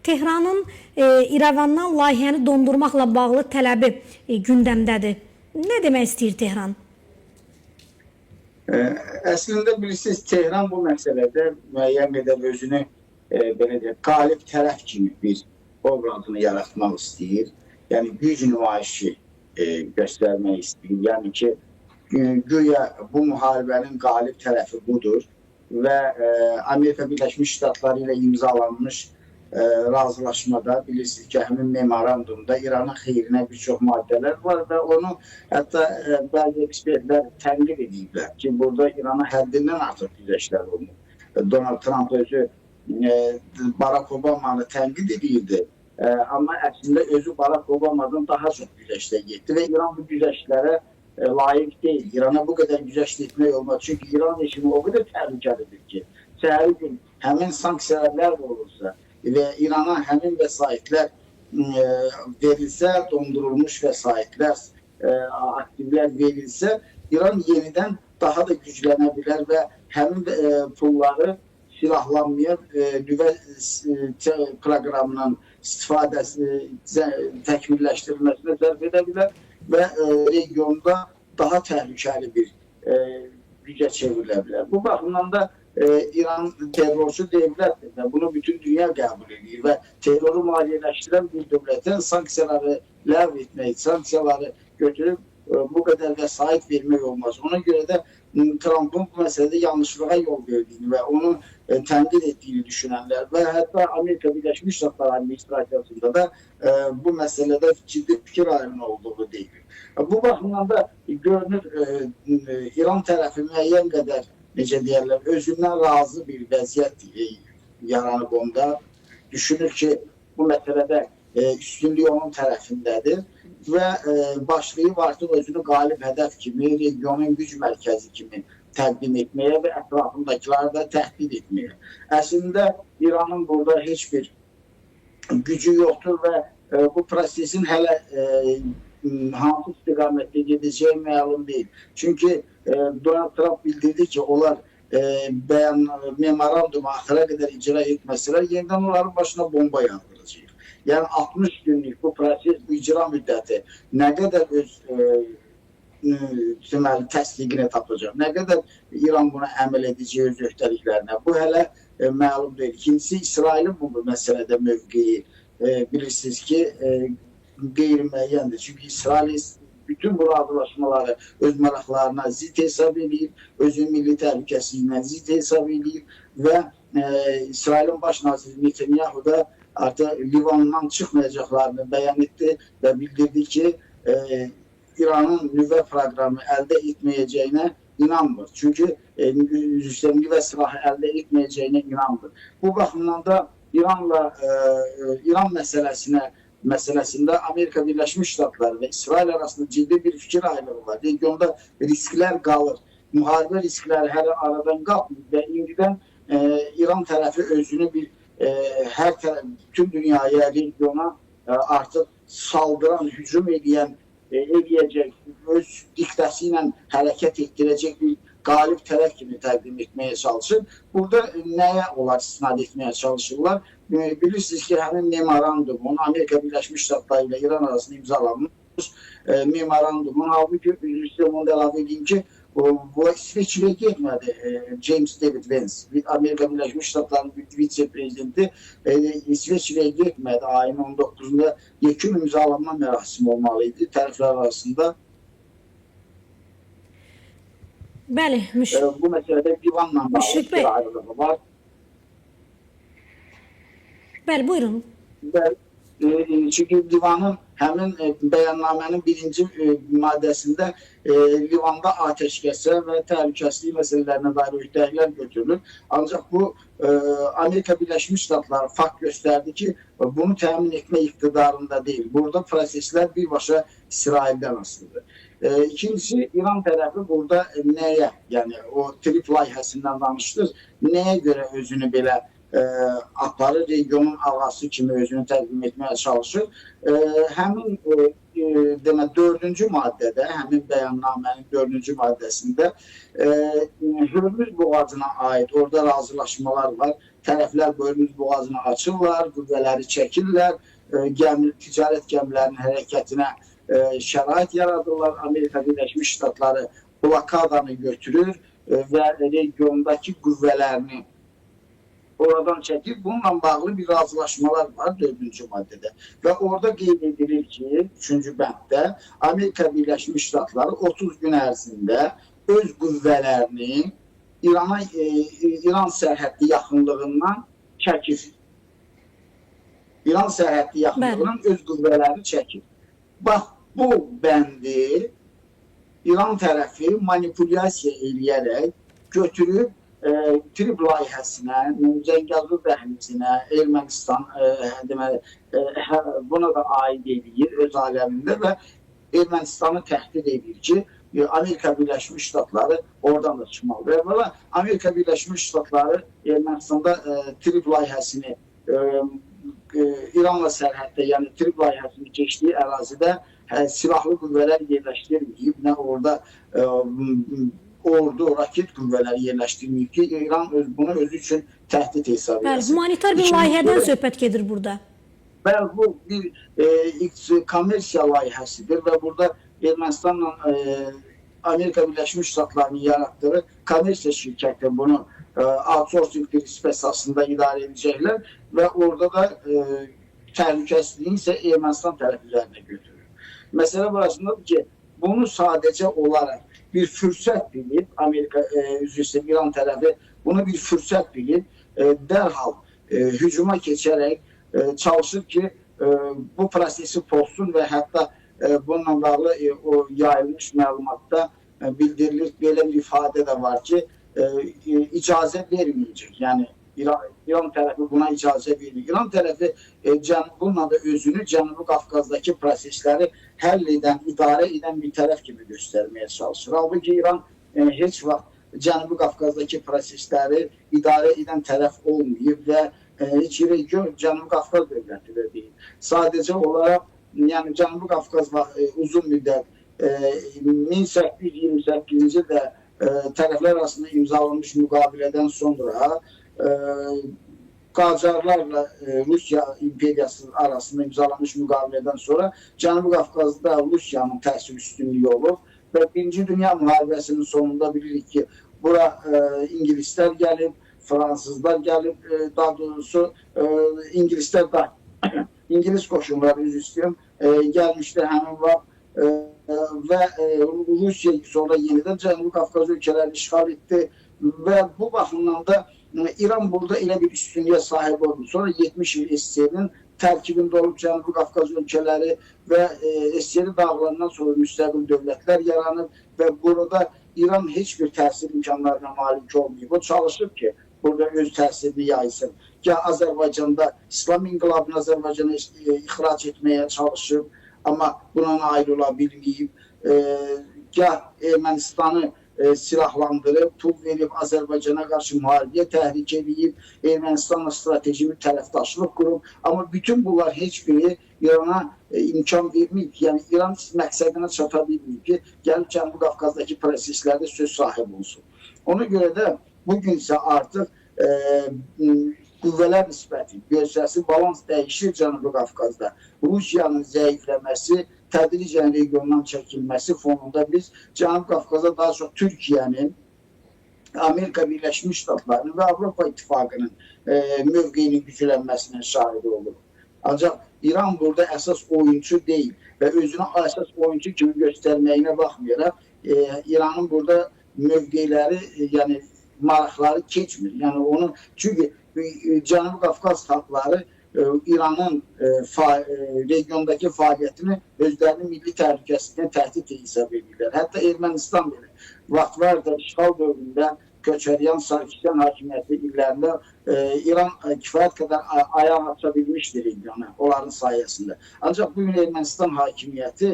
Tehranın İrəvandan layihəni dondurmaqla bağlı tələbi gündəmdədir. Nə demək istəyir Tehran? Əslində bilirsiniz, Tehran bu məsələdə müəyyən qədər özünü belə deyək, qalib tərəf kimi bir obrazını yaratmaq istəyir. Yəni güc nümayişi göstərmək istəyir. Yəni ki, güya bu müharibənin qalib tərəfi budur və Amerika Birləşmiş Ştatları ilə imzalanmış razılaşmada bilirsiniz ki, həmin memorandumda İranın xeyrinə bir çox maddələr var və onu hətta bəzi ekspertlər tənqid ediblər ki, burada İrana həddindən artıq güzəştlər olunur. Donald Trump özü Barack Obamanı tənqid edirdi. Amma əslində özü Barack Obamadan daha çox güzəştə getdi və İran bu güzəştlərə layiq deyil. İrana bu qədər güzəşt etmək olmaz. Çünki İran rejimi o qədər təhlükəlidir ki, səhəri gün həmin sanksiyalar ləğv olunsa və İrana həmin vəsaitlər verilsə, dondurulmuş vəsaitlər, aktivlər verilsə, İran yenidən daha da güclənə bilər və həmin pulları silahlanmaya, nüvə proqramının istifadəsi, təkmilləşdirilməsinə zərf edə bilər və regionda daha təhlükəli bir gücə çevrilə bilər. Bu baxımdan da İran terrorçu dövlətdir və bunu bütün dünya qəbul edir və terroru maliyyələşdirən bir dövlətə sanksiyaları ləğv etmək, sanksiyaları götürüb bu qədər vəsait vermək olmaz. Ona görə də Trumpın bu məsələdə yanlışlığa yol verdiyini və onu tənqid etdiyini düşünənlər və hətta Amerika Birləşmiş Ştatları administrasiyasında da bu məsələdə ciddi fikir ayrılığı olduğu deyilir. Bu baxımdan da görünür İran tərəfi müəyyən qədər, necə deyərlər, özündən razı bir vəziyyət yaranıb onda. Düşünür ki, bu məsələdə üstünlük onun tərəfindədir və başlayıb artıq özünü qalib hədəf kimi, regionun güc mərkəzi kimi təqdim etməyə və ətrafındakıları da təhdid etməyə. Əslində İranın burada heç bir gücü yoxdur və bu prosesin hələ hansı istiqamətdə gedəcəyi məlum deyil. Çünki Donald Trump bildirdi ki, onlar memorandumu axıra qədər icra etməsələr, yenidən onların başına bomba yağdıracaq. Yəni 60 günlük bu proses, bu icra müddəti nə qədər öz deməli təsdiqini tapacaq, nə qədər İran buna əməl edəcək öz öhdəliklərinə, bu hələ məlum deyil. İkincisi, İsrailin bu məsələdə mövqeyi bilirsiniz ki, qeyri-müəyyəndir. Çünki İsrail bütün bu razılaşmaları öz maraqlarına zidd hesab eləyir, özünün milli təhlükəsizliyinə zidd hesab eləyir və İsrailin baş naziri Netanyahu da artıq Livandan çıxmayacaqlarını bəyan etdi və bildirdi ki, İranın nüvə proqramı əldə etməyəcəyinə inanmır. Çünki nüvə silahı əldə etməyəcəyinə inanmır. Bu baxımdan da İranla İran məsələsində Amerika Birləşmiş Ştatları və İsrail arasında ciddi bir fikir ayrılığı var. Regionda risklər qalır. Müharibə riskləri hələ aradan qalxmır və indidən İran tərəfi özünü bir hər tərəf, bütün dünyaya, regiona artıq saldıran, hücum edən, eləyəcək, öz diktəsi ilə hərəkət etdirəcək bir qalib tərəf kimi təqdim etməyə çalışır. Burada nəyə onlar istinad etməyə çalışırlar? Bilirsiniz ki, həmin memorandumun Amerika Birləşmiş Ştatları ilə İran arasında imzalanmış memorandumun, halbuki üzr onu da əlavə edeyim ki, bu İsveçrəyə getmədi. James David Vance, Amerika Birləşmiş Ştatlarının vitse-prezidenti İsveçrəyə getmədi. Ayın 19-da yekun imzalanma mərasimi olmalı idi tərəflər arasında. Bəli, Bu məsələdə Livanla bağlı fikir ayrılığı var. Bəli, buyurun. Bəli, çünki Livanın həmin bəyannamənin birinci maddəsində Livanda atəşkəsə və təhlükəsizlik məsələlərinə dair öhdəliklər götürülür. Ancaq bu Amerika Birləşmiş Ştatları fakt göstərdi ki, bunu təmin etmə iqtidarında deyil. Burada proseslər birbaşa İsraildən asılıdır. İkincisi, İran tərəfi burada nəyə, yəni o trip layihəsindən danışdınız, nəyə görə özünü belə aparır, regionun ağası kimi özünü təqdim etməyə çalışır. Həmin demə 4-cü maddədə, həmin bəyannamənin 4-cü maddəsində Hörmüz boğazına aid orada razılaşmalar var. Tərəflər Hörmüz boğazını açırlar, qüvvələri çəkirlər, ticarət gəmilərinin hərəkətinə şərait yaradırlar. Amerika Birləşmiş Ştatları blokadanı götürür və regiondakı qüvvələrini oradan çəkir. Bununla bağlı bir razılaşmalar var 4-cü maddədə. Və orada qeyd edilir ki, 3-cü bənddə Amerika Birləşmiş Ştatları 30 gün ərzində öz qüvvələrini İran sərhəddi yaxınlığından çəkir. İran sərhəddi yaxınlığından öz qüvvələrini çəkir. Bax, bu bəndi İran tərəfi manipulyasiya eləyərək götürüb TRIPP layihəsinə, Zəngəzur dəhlizinə, Ermənistan deməli buna da aid eləyir öz aləmində və Ermənistanı təhdid edir ki, Amerika Birləşmiş Ştatları oradan da çıxmalıdır. Əvvəla Amerika Birləşmiş Ştatları Ermənistanda TRIPP layihəsini İranla sərhəddə, yəni TRIPP layihəsini keçdiyi ərazidə silahlı qüvvələr yerləşdirməyib, nə orada ordu, raket qüvvələri yerləşdirməyib ki, İran bunu özü üçün təhdid hesab Bəli, etsin. humanitar bir layihədən söhbət gedir burada. Bəli, bu bir kommersiya layihəsidir və burada Ermənistanla Amerika Birləşmiş Ştatlarının yaratdığı kommersiya şirkəti bunu outsourcing prinsipi əsasında idarə edəcəklər və orada da təhlükəsizliyini isə Ermənistan tərəfi üzərinə götürür. Məsələ burasındadır ki, bunu sadəcə olaraq bir fürsət bilib, Amerika, üzr istəyirəm, İran tərəfi bunu bir fürsət bilib, dərhal hücuma keçərək çalışır ki, bu prosesi pozsun və hətta bununla bağlı o yayılmış məlumatda bildirilir, belə bir ifadə də var ki, icazə verməyəcək. Yəni İran tərəfi buna icazə vermir. İran tərəfi bununla da özünü Cənubi Qafqazdakı prosesləri həll edən, idarə edən bir tərəf kimi göstərməyə çalışır. Halbuki İran heç vaxt Cənubi Qafqazdakı prosesləri idarə edən tərəf olmayıb və heç region Cənubi Qafqaz dövləti də deyil. Sadəcə olaraq, yəni Cənubi Qafqaz uzun müddət 1828-ci ildə tərəflər arasında imzalanmış müqavilədən sonra Qacarlarla Rusiya imperiyası arasında imzalanmış müqavilədən sonra Cənubi Qafqazda Rusiyanın təsir üstünlüyü olub və Birinci Dünya Müharibəsinin sonunda bilirik ki, bura İngilislər gəlib, Fransızlar gəlib, daha doğrusu İngilislər da İngilis qoşunları, üzr istəyirəm, gəlmişdi həmin vaxt və Rusiya sonra yenidən Cənubi Qafqaz ölkələrini işğal etdi və bu baxımdan da İran burada elə bir üstünlüyə sahib oldu. Sonra 70 il SSR-nin tərkibində olub Cənubi Qafqaz ölkələri və SSR dağılandan sonra müstəqil dövlətlər yaranıb və burada İran heç bir təsir imkanlarına malik olmayıb. O çalışıb ki, burada öz təsirini yaysın. Ya Azərbaycanda İslam inqilabını Azərbaycana ixrac etməyə çalışıb, amma buna nail ola bilməyib. Gah Ermənistanı silahlandırıb, pul verib Azərbaycana qarşı müharibəyə təhrik edib, Ermənistanla strateji bir tərəfdaşlıq qurub. Amma bütün bunlar heç biri İrana imkan verməyib. Yəni İran məqsədinə çata bilməyib ki, gəlib Cənubi Qafqazdakı proseslərdə söz sahibi olsun. Ona görə də bugün isə artıq qüvvələr nisbəti, göstərisi, balans dəyişir Cənubi Qafqazda. Rusiyanın zəifləməsi, tədricən regiondan çəkilməsi fonunda biz Cənubi Qafqaza daha çox Türkiyənin, Amerika Birləşmiş Ştatlarının və Avropa İttifaqının mövqeyinin güclənməsinə şahid oluruq. Ancaq İran burada əsas oyunçu deyil və özünü əsas oyunçu kimi göstərməyinə baxmayaraq İranın burada mövqeyləri, yəni maraqları keçmir. Yəni onun, çünki Cənubi Qafqaz xalqları İranın regiondakı fəaliyyətini özlərinin milli təhlükəsizliyinə təhdid hesab edirlər. Hətta Ermənistan belə. Vaxt var da işğal dövründə Köçəryan, Sarkisyan hakimiyyəti illərində İran kifayət qədər ayaq ata bilmişdi regiona onların sayəsində. Ancaq bugün Ermənistan hakimiyyəti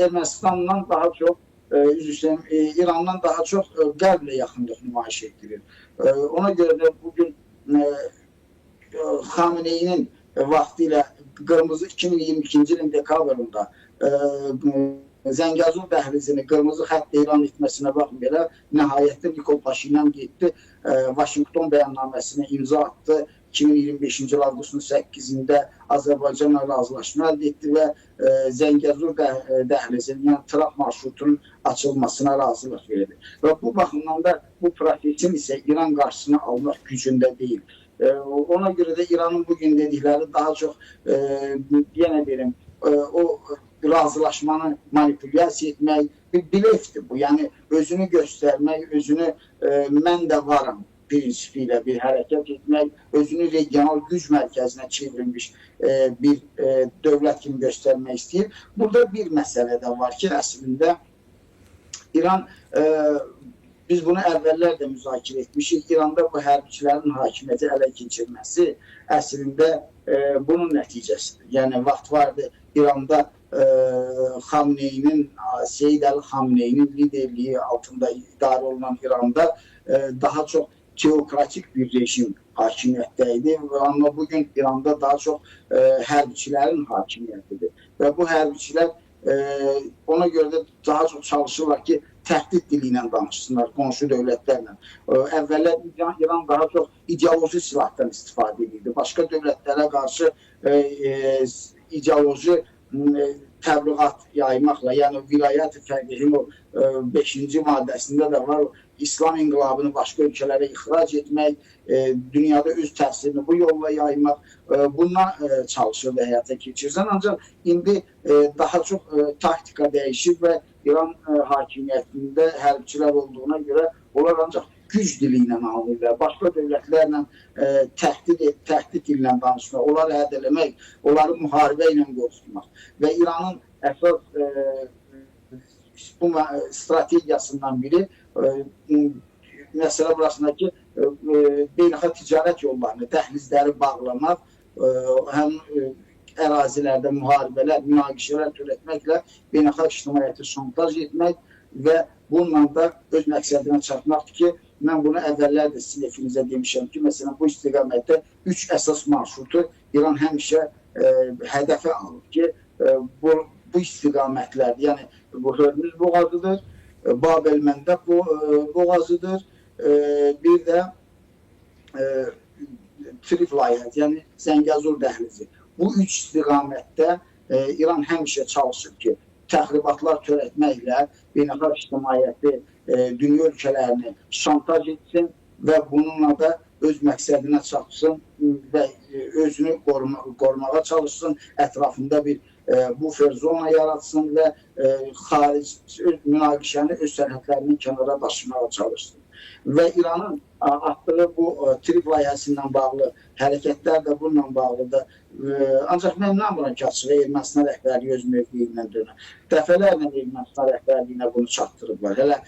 Ermənistandan daha çox, üzr istəyirəm, İrandan daha çox Qərblə yaxınlıq nümayiş etdirir. Ona görə də bugün Xameneyinin vaxtilə qırmızı 2022-ci ilin dekabrında Zəngəzur dəhlizini qırmızı xətt elan etməsinə baxmayaraq, nəhayətdə Nikol Paşinyan getdi, Vaşinqton bəyannaməsinə imza atdı. 2025-ci il avqustun 8-də Azərbaycanla razılaşma əldə etdi və Zəngəzur dəhlizinin, yəni Tramp marşrutunun açılmasına razılıq verdi. Və bu baxımdan da bu prosesin isə İran qarşısını almaq gücündə deyil. Ona görə də İranın bugün dedikləri daha çox yenə deyirəm, o razılaşmanı manipulyasiya etmək bir blefdir bu. Yəni özünü göstərmək, özünü mən də varam prinsipi ilə bir hərəkət etmək, özünü regional güc mərkəzinə çevrilmiş bir dövlət kimi göstərmək istəyir. Burada bir məsələ də var ki, əslində İran biz bunu əvvəllər də müzakirə etmişik. İranda bu hərbiçilərin hakimiyyəti ələ keçirməsi əslində bunun nəticəsidir. Yəni vaxt vardı İranda Xamneyinin, Seyid Əli Xamneyinin liderliyi altında idarə olunan İranda daha çox teokratik bir rejim hakimiyyətdə idi. Amma bugün İranda daha çox hərbiçilərin hakimiyyətidir. Və bu hərbiçilər ona görə də daha çox çalışırlar ki, təhdid dili ilə danışsınlar qonşu dövlətlərlə. Əvvəllər İran daha çox ideoloji silahdan istifadə edirdi. Başqa dövlətlərə qarşı ideoloji təbliğat yaymaqla, yəni vilayət-i fəqihin o 5-ci maddəsində də var, İslam inqilabını başqa ölkələrə ixrac etmək, dünyada öz təsirini bu yolla yaymaq, bundan çalışırdı həyata keçirsin. Ancaq indi daha çox taktika dəyişib və İran hakimiyyətində hərbçilər olduğuna görə onlar ancaq güc dili ilə anlayırlar. Başqa dövlətlərlə təhdid dili ilə danışmaq, onları hədələmək, onları müharibə ilə qorxutmaq və İranın əsas bu strategiyasından biri məsələ burasındakı beynəlxalq ticarət yollarını, dəhlizləri bağlamaq, həm ərazilərdə müharibələr, münaqişələr törətməklə beynəlxalq ictimaiyyəti şantaj etmək və bununla da öz məqsədinə çatmaqdır ki, mən bunu əvvəllər də sizin efirinizə demişəm ki, məsələn, bu istiqamətdə 3 əsas marşrutu İran həmişə hədəfə alır ki, bu istiqamətlərdir. Yəni, bu Hörmüz boğazıdır, Babel-Məndəb boğazıdır, bir də Trip layihəsi, yəni Zəngəzur dəhlizi. Bu 3 istiqamətdə İran həmişə çalışır ki, təxribatlar törətməklə beynəlxalq ictimaiyyəti, dünya ölkələrini şantaj etsin və bununla da öz məqsədinə çatsın və özünü qorumağa çalışsın, ətrafında bir bufer zona yaratsın və xaric münaqişəni öz sərhədlərinin kənara daşımağa çalışsın. Və İranın atdığı bu Trip layihəsindən bağlı hərəkətlər də bununla bağlıdır. Ancaq mən inanmıram ki, açığı Ermənistan rəhbərliyi öz mövqeyindən dönər. Dəfələrlə Ermənistan rəhbərliyinə bunu çatdırıblar. Hələ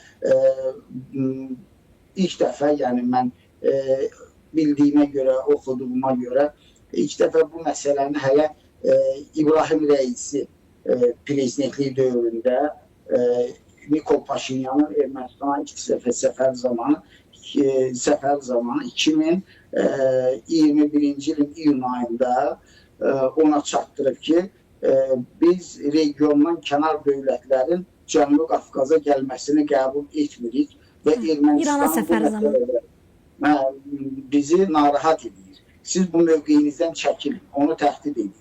ilk dəfə, yəni mən bildiyimə görə, oxuduğuma görə ilk dəfə bu məsələni hələ İbrahim Rəisi prezidentlik dövründə Nikol Paşinyanın Ermənistana ilk dəfə səfər zamanı 2021-ci ilin iyun ayında ona çatdırıb ki, biz regiondan kənar dövlətlərin Cənubi Qafqaza gəlməsini qəbul etmirik və Ermənistan bu məsələdə bizi narahat edir. Siz bu mövqeyinizdən çəkilin, onu təhdid edin.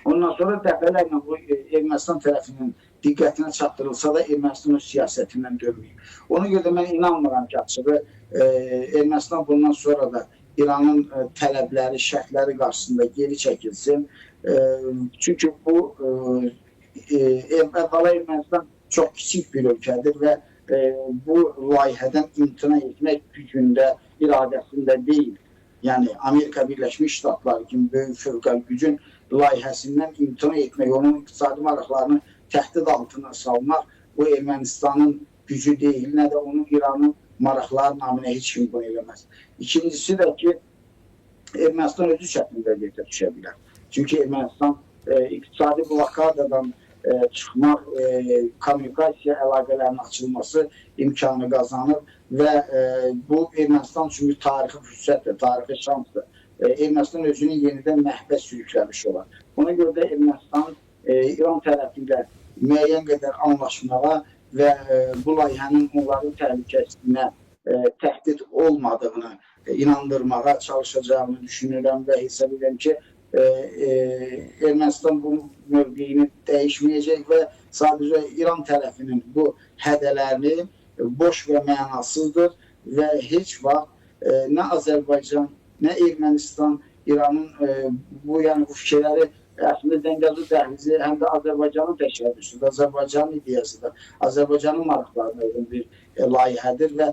Ondan sonra dəfələrlə bu Ermənistan tərəfinin diqqətinə çatdırılsa da Ermənistan öz siyasətindən dönməyib. Ona görə də mən inanmıram ki, açığı Ermənistan bundan sonra da İranın tələbləri, şərtləri qarşısında geri çəkilsin. Çünki bu əvvəla Ermənistan çox kiçik bir ölkədir və bu layihədən imtina etmək gücündə, iradəsində deyil. Yəni Amerika Birləşmiş Ştatları kimi böyük fövqəl gücün layihəsindən imtina etmək, onun iqtisadi maraqlarını təhdid altına salmaq bu Ermənistanın gücü deyil, nə də onun İranın maraqları naminə heç kim bunu eləməz. İkincisi də ki, Ermənistan özü çətin vəziyyətə düşə bilər. Çünki Ermənistan iqtisadi blokadadan çıxmaq, kommunikasiya əlaqələrinin açılması imkanı qazanır və bu Ermənistan üçün bir tarixi fürsətdir, tarixi şansdır. Ermənistan özünü yenidən məhvə sürükləmiş olar. Ona görə də Ermənistan İran tərəfi ilə müəyyən qədər anlaşmağa və bu layihənin onların təhlükəsizliyinə təhdid olmadığını inandırmağa çalışacağını düşünürəm və hesab edirəm ki, Ermənistan bu mövqeyini dəyişməyəcək və sadəcə İran tərəfinin bu hədələrini boş və mənasızdır və heç vaxt nə Azərbaycan, nə Ermənistan İranın bu yəni bu fikirləri əslində Zəngəzur dəhlizi həm də Azərbaycanın təşəbbüsüdür, Azərbaycanın ideyasıdır, Azərbaycanın maraqlarına uyğun bir layihədir və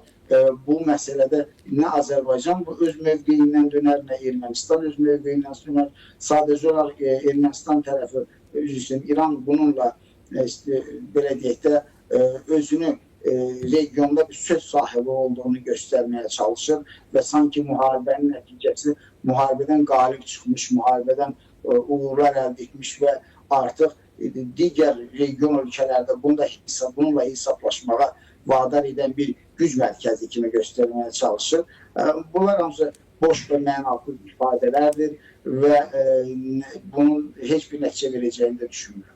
bu məsələdə nə Azərbaycan bu öz mövqeyindən dönər, nə Ermənistan öz mövqeyindən dönər. Sadəcə olaraq Ermənistan tərəfi, üzr istəyirəm, İran bununla belə deyək də özünü regionda bir söz sahibi olduğunu göstərməyə çalışır və sanki müharibənin nəticəsi müharibədən qalib çıxmış, müharibədən uğurlar əldə etmiş və artıq digər region ölkələrdə bununla hesablaşmağa vadar edən bir güc mərkəzi kimi göstərməyə çalışır. Bunlar hamısı boş və mənasız ifadələrdir və bunun heç bir nəticə verəcəyini də düşünmürəm.